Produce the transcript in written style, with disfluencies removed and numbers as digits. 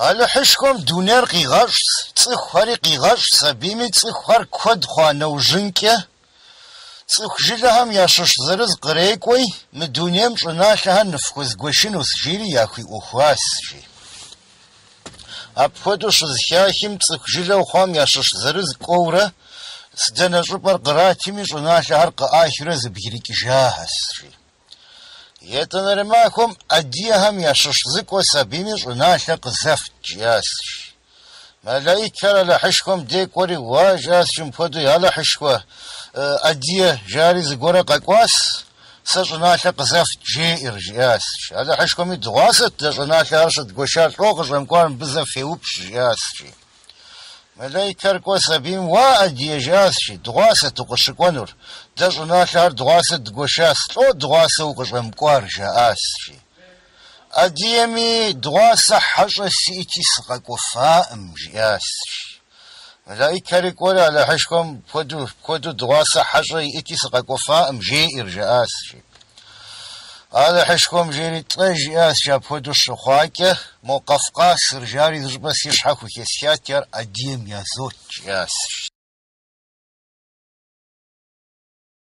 Алыхьышхуэм дунейр къигъэщӏщ, цӏыхухэри къигъэщӏщ абими, цӏыхухэр куэд хъуа нэужьынкӏэ, цӏыху жылэхэм ящыщ зырыз кърекӏуи, мы дунейм щӏыналъэхэр ныфхуэзгуэшынущ, жири яхуиӏуэхуащ, жи. Апхуэдэу щызэхахым, цӏыху жылэу хъуам ящыщ зырыз кӏуэурэ, дэнэ щӏыпӏэр къратми, щӏыналъэхэр къыӏахыурэ зэбгрыкӏыжахэщ, жи. Етӏанэрей махуэм ӏэдиехэм ящыщ зы кӏуэс абими щӏыналъэ къызэфт, жиӏащ, жи. Мэлаикхэр Алыхьышхуэм дей кӏуэри, уа, жиӏащ, жи, мыпхуэдэу, Алыхьышхуэ, ӏэдие жари зыгуэрэ къэкӏуащ, сэ щӏыналъэ къызэфт, жеӏэр, жиӏащ, жи. Алыхьышхуэми дыгъуасэт дэ щӏыналъэхэр щыдгуэшар, лӏо къыщӏэмыкӏуар мыбы зэ феупщӏ, жиӏащ, жи. Мэлаикхэр кӏуэс абим, уа, ӏэдие, жиӏащ, жи, дыгъуасэт укъыщыкӏуэнур, дэ щӏыналъэхэр дыгъуасэ дгуэшащ, лӏо дыгъуасэ укъыщӏэмыкӏуар, жаӏащ, жи. Ӏэдиеми дыгъуасэ хьэщӏэ сиӏэти сыкъэкӏуэфаӏым, жиӏащ, жи. Мэлаикхэри кӏуэри Алыхьышхуэм пхуэдэу дыгъуасэ хьэщӏэ иӏэти сыкъэкӏуэфаӏым, жеӏэр, жаӏащ, жи. Алыхьышхуэм жери, тӏэ, жиӏащ, жи, апхуэдэу щыхъуакӏэ, мо Къафкъасыр жари зы щӏыпӏэ си щхьэ хухэсхати, ар ӏэдием язот, жиӏащ, жи.